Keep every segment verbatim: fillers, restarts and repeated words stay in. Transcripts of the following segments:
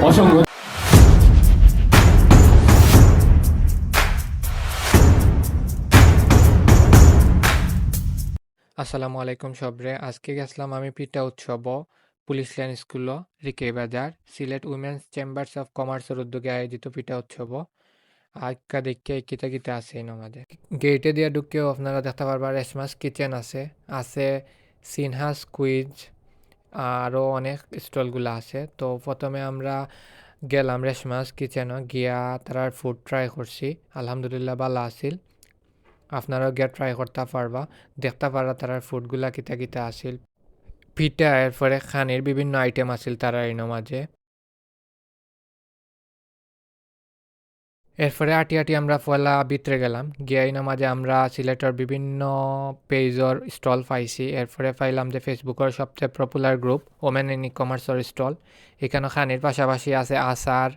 অসংখ্য আসসালামু আলাইকুম সবরে। আজকে গেছলাম আমি পিঠা উৎসব পুলিশ লাইন স্কুল, রিকে বাজার, সিলেট উইমেন্স চেম্বার্স অফ কমার্সর উদ্যোগে আয়োজিত পিঠা উৎসব। আজকা দেখে কিতা কিতা আছে এই নমাজে। গেটে দিয়া ঢুকেও আপনারা দেখতে পারবা রেশমাস কিচেন আছে, আছে সিনহাস কুইজ, আরও অনেক স্টলগুলা আছে। তো প্রথমে আমরা গেলাম রেশমাস কিচেনও, গিয়া তারার ফুড ট্রাই করছি, আলহামদুলিল্লাহ ভালা আছিল। আপনারাও গিয়া ট্রাই করতা পারবা, দেখতা পারবা তারার ফুডগুলা কিতা কিতা আছিল। পিঠা, এরপরে খানির বিভিন্ন আইটেম আছিল তারার ইনো মাঝে। এরপরে আটি আটি আমরা পয়লা ভিতরে গেলাম, গিয়া ইনো মাঝে আমরা সিলেটর বিভিন্ন পেজর স্টল পাইছি। এরপরে পাইলাম যে ফেসবুকর সবচেয়ে পপুলার গ্রুপ ওমেন ইন ই কমার্সর স্টল, এখানে খানির পাশাপাশি আছে আচার,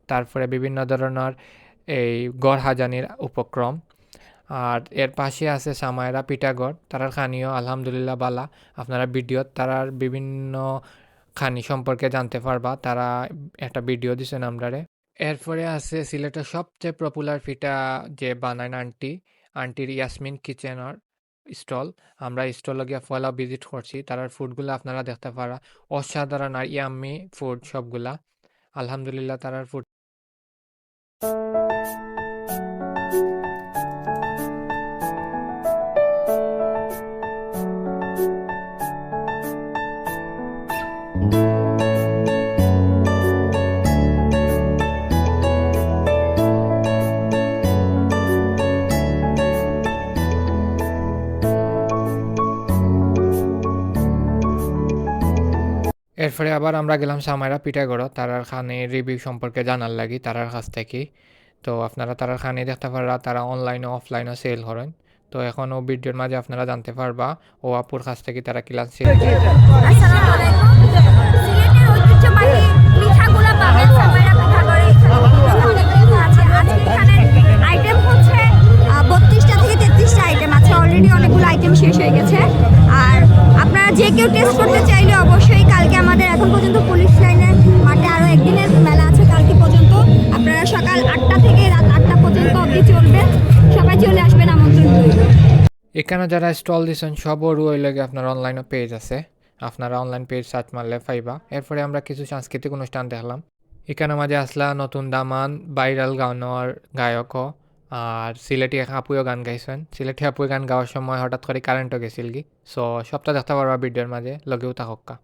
তারপরে বিভিন্ন ধরনের এই ঘর হাজানির উপক্রম। আর এর পাশে আছে সামায়রা পিঠাঘর, তারার খানিও আলহামদুলিল্লাহ ভালা। আপনারা ভিডিওত তারার বিভিন্ন খানি সম্পর্কে জানতে পারবা, তারা একটা ভিডিও দিছেন আমরারে। এরপরে আছে সিলেটের সবচেয়ে পপুলার পিঠা যে বানাইন আন্টি, আন্টির ইয়াসমিন কিচেনর স্টল। আমরা স্টল গিয়া পয়লা ভিজিট করছি, তারার ফুডগুলা আপনারা দেখতে পারা অসাধারণ আর ইয়াম্মি ফুড সবগুলা। আলহামদুলিল্লাহ তারার ফুড। এরপরে আবার আমরা গেলাম সামাইরা পিঠাঘরো, তারার খানি রিভিউ সম্পর্কে জানার লাগি তারার কাছ থাকি। তো আপনারা তারার খানি দেখতে পাররা, তারা অনলাইনও অফলাইনও সেল করেন। তো এখন ও ভিডিওর মাঝে আপনারা জানতে পারবা ও আপুর কাছ থাকি তারা কিলান সেল করে। আসসালামু আলাইকুম। সিলেটের ঐতিহ্যবাহী পিঠাগুলা পাবেন সামাইরা পিঠাঘরে। এখানে অনেক কিছু আছে। আজকে এখানে আইটেম হচ্ছে, আহ, বত্রিশটা থেকে তেত্রিশটা আইটেম আছে। অলরেডি অনেকগুলো আইটেম শেষ হয়ে গেছে। আর আপনারা যে কেউ টেস্ট করতে চাইলে অবশ্যই কালকে আমাদের এখন পর্যন্ত পুলিশ লাইনের মাঠে আরো একদিনের মেলা আছে কালকে পর্যন্ত। আপনারা সকাল আটটা থেকে রাত আটটা পর্যন্ত অবধি চলবে। সবাই চলে আসবেন, আমন্ত্রণ রইল। এখানে যারা স্টল দিছেন সবরও ওই লগে আপনার অনলাইনও পেজ আছে, আপনারা অনলাইন পেজ সার্চ মারলে পাইবা। এরপরে আমরা কিছু সাংস্কৃতিক অনুষ্ঠান দেখলাম। এখানে মাঝে আসলা নতুন দামান, ভাইরাল গানর গায়ক, আর সিলেটি এক আপুয়ও গান গাইছেন। সিলেটি আপুয়ে গান গাওয়ার সময় হঠাৎ করে কারেন্টও গেছিল কি। সো সবটা দেখতে পারবা ভিডিওর মাঝে, লগেও থাকক্কা।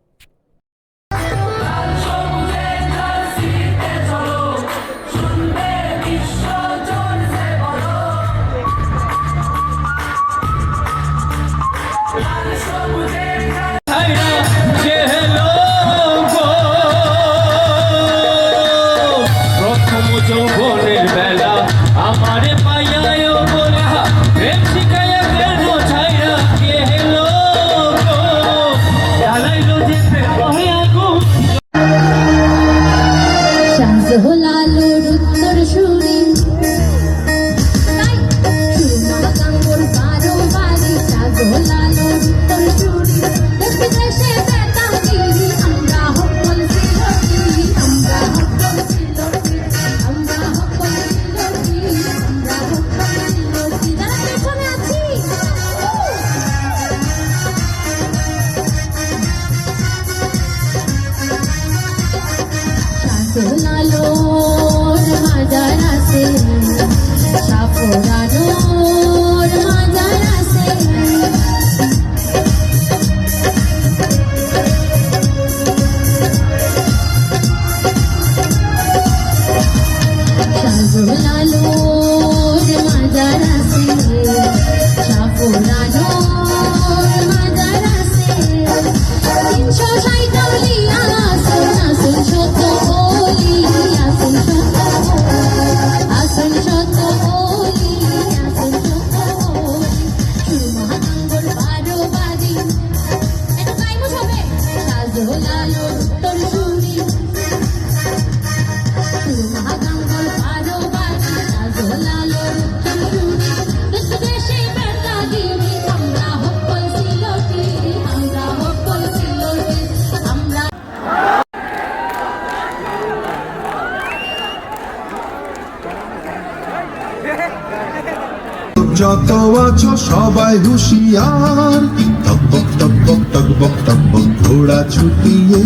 যত আছো সবাই হুঁশিয়ার, টকবক টকবক টকবক টকবক ঘোড়া ছুটিয়ে।